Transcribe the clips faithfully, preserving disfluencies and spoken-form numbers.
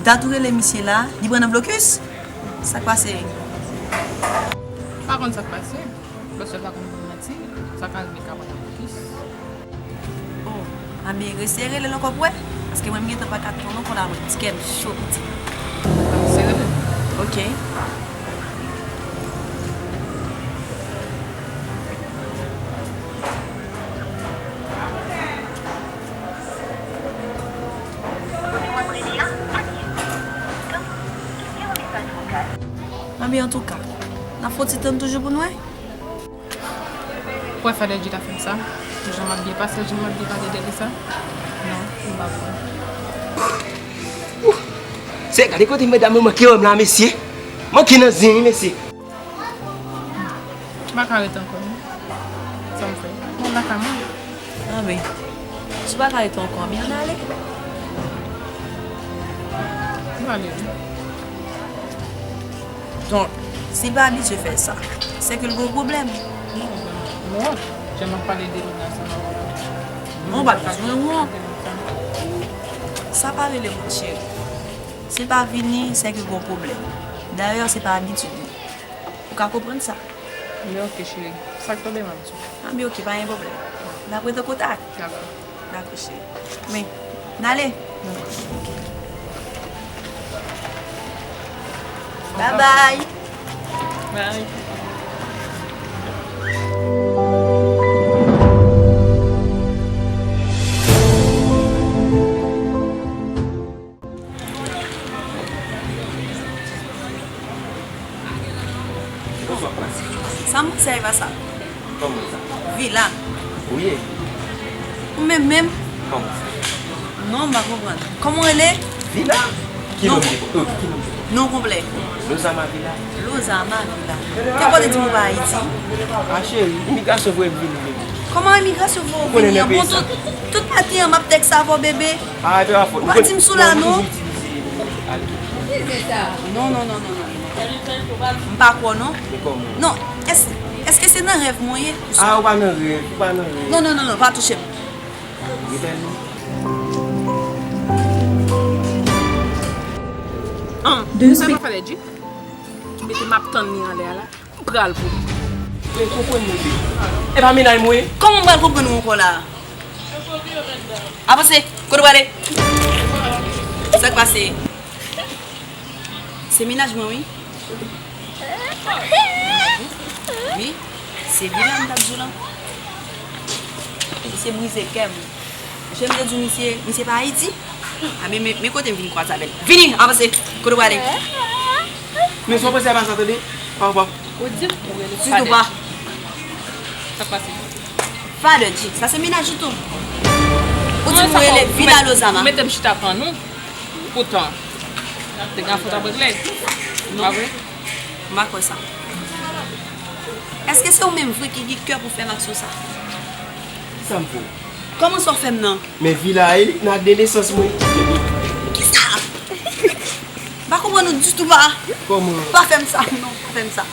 Dat ou rele misye la, li pran nan blokis? Sa k pase? M pa konn sa k pase. Paske l pa konn pran manti. Sa ka rive ka pran nan blokis. Oh, anben rese rele l ankò pou wè. Paske mwen m gentan pa ka tann ankò la, mwen ti kè m cho pitit. Se rele. Ok. Anben antouka, n ap fè yon ti tann toujou pou n wè. Ou kwè Fadèdji ta fè m sa? Jan m ap byen pase, jan m ap byen pale de li sa? Non, m pa kwè. Se gade kote medam yo manke wè m la, mesye. Manke nan zen wi, mesye. M pa ka ret ankò non. Sa m fè? Mwen lakay mwen. Anben, si w pa ka ret ankò, anben ann ale. M ale wi. Donk, si l pa abitye fè sa, se ke l gen yon pwoblèm. Non, non. Jan m ap pale de li la, sa pa wont. Non, w pa bezwen wont. Sa pa rele wont, cheri. Si l pa vini, se ke l gen yon pwoblèm. Dayè, se pa abitid li. Ou ka konprann sa. Men oke, cheri. Sa k tonbe, m ap di w. Anben oke, pa gen pwoblèm. N ap ret an kontak. Dakò. Dakò, cheri. Men, n ale. Babay. Bye. Sa m panse a e pa sa. Kòman sa? Vila. Ou ye? Ou menm menm? Kòman sa? Non, m pa konprann. Kòman w rele? Vila? Ki non, non ki, oh, ki non ki? Non konplè. Lozama Vila. Lozama Vila. Te konn di m ou pa Ayiti? A cheri, imigrasyon voye m vini, baby. Kòman imigrasyon voye w vini an? Bon, tout, tout maten an, m ap tèks avè w, bebe. Ah, epi pa fòt. Ou pa di m sou la, non? Ou toujou itilize, itilize alkil. Non, non, non, non, non. M pa kwè w, non. Men kòman? Non, èske, èske se nan rèv mwen ye? Ah, ou pa nan rèv, ou pa nan rèv. Non, non, non, non, pa touche m. Ou gen tèlman. An, sa pa fè lè di. Mete m ap tann li anlè a la. M pral pou li. Men konprann mwen byen. E pa mennaj mwen ye? Kòman m pral konprann ou ankò la? Avanse, kote w prale? Sa k pase? Se mennaj mwen wi. Wi, se Vila m t ap di w lan. Misye brize kè m. Jan m te di w misye, misye pa Ayiti. A men, men, men kote m vin kwaze avè l. Vini, avanse. Kote w prale? Men sa w panse a pa sa, tande? Pa, pa. Ou di m ou rele Sitou pa. Sa k pase? Fadèdji, sa se mennaj ou tou. Ou di m ou rele Vila Lozama. Ou mete m chita pann ou. Poutan, te gen afè w t ap regle. Non. Pa vre? M pa kwè sa. Èske se ou menm vre ki gen kè pou fè m aksyon sa? Sa m fè w? Kòman sa w fè m nan? Men Vila, e li k nan ak de nesans mwen. Kisa? M pa konprann ou ditou pa. Kòman? Pa fè m sa, non, pa fè m sa.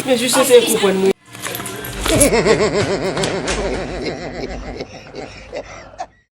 Men jis eseye konprann mwen.